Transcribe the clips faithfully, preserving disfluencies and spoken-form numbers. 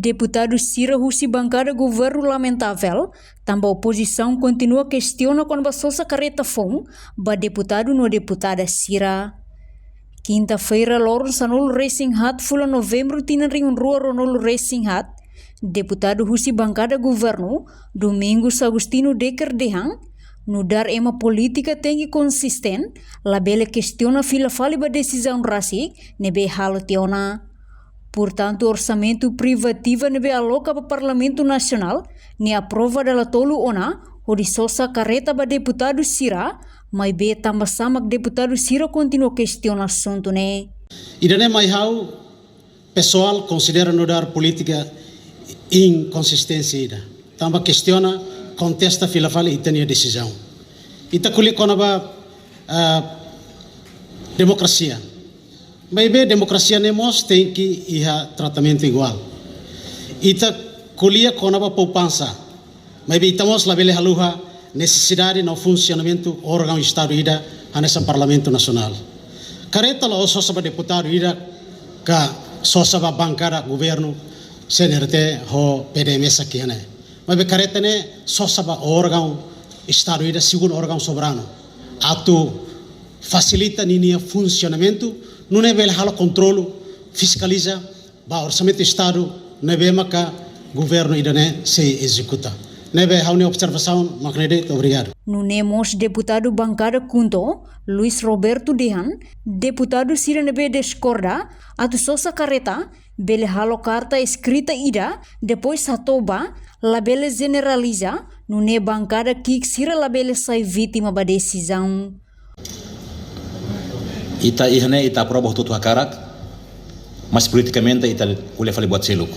Deputadu sira husi bankada governu lamentavel, tanba opozisaun kontinua kestiona kona-ba sosa karreta foun ba deputadu no deputada sira. Kinta-feira, loron sanulu-resin-haat fulan Novembru tinan rihun rua ruanulu-resin-haat, deputadu husi bankada governu, Domingos Agostinho Decker dehan, nu'udar ema polítika tenke konsistente, labele kestiona fila fali ba desizaun rasik ne'ebé halo tiha ona. Portantu, orsamentu privativa ne'ebé aloka ba Parlamentu Nasionál, ne'e aprova dala tolu ona, hodi sosa karreta ba deputadu sira, maibé tanba sá mak deputadu sira kontinua kestiona asuntu ne'e. Ida-ne'e mai ha'u pesoál konsidera nu'udar polítika inkonsisténsia ida. Tanba kestiona, kontesta fila fali ita-nia desizaun. Ita ko'alia kona-ba, ah, demokrasia. Maibé demokrasia ne'e mós tenke iha tratamentu iguál. Ita ko'alia kona-ba poupansa. Maibé ita mós labele haluha nesesidade no funsionamentu órgaun Estadu ida hanesan Parlamentu Nasionál. Karreta la'ós sosa ba deputadu ida ka sosa ba bankada governu C N R T ho P D M S aki hane. Maibé karreta ne'e sosa ba órgaun Estadu ida, segundu órgaun soberanu. Atu fasilita ninia funsionamentu, nune'e bele halo kontrolu, fiskaliza ba orsamentu Estadu ne'ebé maka governu ida-ne'e sei ezekuta. Ne'ebé ha'u-nia observasaun mak ne'e de'it, obrigadu. Nune'e mós deputadu bankada KHUNTO, Luis Roberto dehan, deputadu sira ne'ebé diskorda atu sosa karreta, bele halo karta eskrita ida, depois hato'o ba, labele jeneraliza, nune'e bankada ki'ik sira labele sai vítima ba desizaun. Ita iha ne'e, ita aprova hotu-hotu hakarak, mas politikamente ita ko'alia fali buat seluk.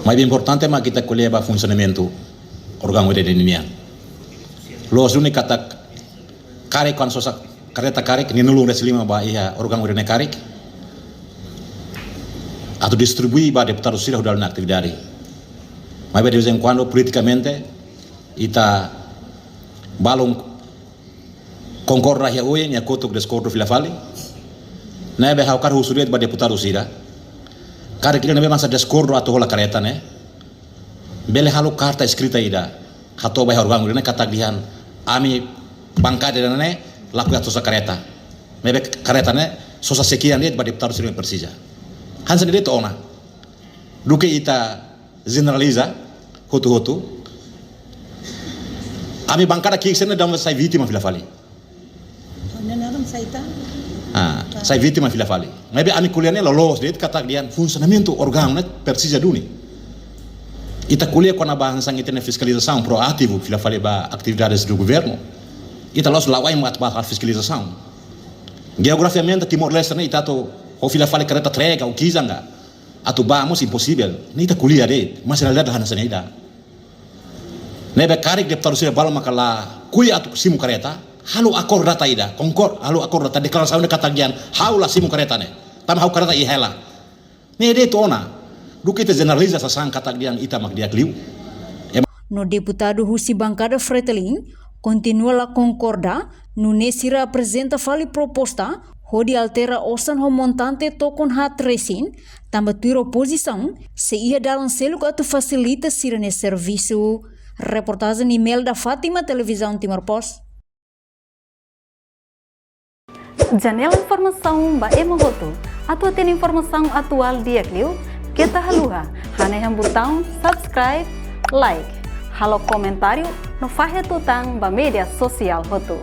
Maibé importante mak ita ko'alia ba funsionamentu órgaun ida-ne'e nian. Loos duni katak karik kan sosa karreta karik, nia nulu resin lima ba iha órgaun ida-ne'e karik. Atu distribui ba deputadu sira hodi halo nia atividade. Maibé de vez em quando politikamente ita balun konkorda iha oin, iha kotuk diskorda fila fali. Ne'ebé ha'u hakarak husu de'it ba deputadu sira. Karik ida ne'ebé mak sa diskorda atu hola karreta ne'e, bele halo karta eskrita ida, hato'o ba iha órgaun ne'e katak dehan, ami bankada ne'e lakohi atu sosa karreta. Ne'ebé karreta ne'e sosa sekian de'it ba deputadu sira ne'ebé presiza. Hanesan ne'e de'it ona. Duké ita jeneraliza hotu-hotu, ami bankada ki'ik sira ne'e daudaun sai vítima fila fali. Ne'e naran saita? Ah, sai vítima fila fali. Maibé ami ko'alia ne'e loloos de'it katak dehan funsionamentu órgaun ne'e presiza duni. Ita ko'alia kona-ba hanesan ita-nia fiskalizasaun proativu fila fali ba atividades do governu. Ita la'ós la'o ai mak ba fiskalizasaun. Jeografikamente Timor-Leste ne'e ita atu ho fila fali karreta trega ou kizanga atu ba mós imposivel. Ne'e ita ko'alia de'it, mas realidade hanesan ne'e ida. Ne'ebé karik deputadu sira balu maka lakohi atu simu karreta, halo akór data ida, konkor, halo akór data deklarasaun ida katak dehan, ha'u la simu karreta ne'e, tanba ha'u karreta iha hela. Ne'e de'it ona, duké ita jeneraliza sasán katak dehan ita mak di'ak liu. No deputadu husi bankada Fretilin kontinua la konkorda, nune'e sira aprezenta fali proposta hodi altera osan ho montante tokon haat resin, tanba tuir opozisaun sei iha dalan seluk atu fasilita sira-nia servisu. Reportajen Imelda Fátima, Televizaun Timor Post. Janela informasaun ba ema hotu. Atu hatene informasaun atuál di'ak liu, keta haluha hanehan butaun subscribe, like, halo komentáriu no fahe tutan ba média sosiál hotu.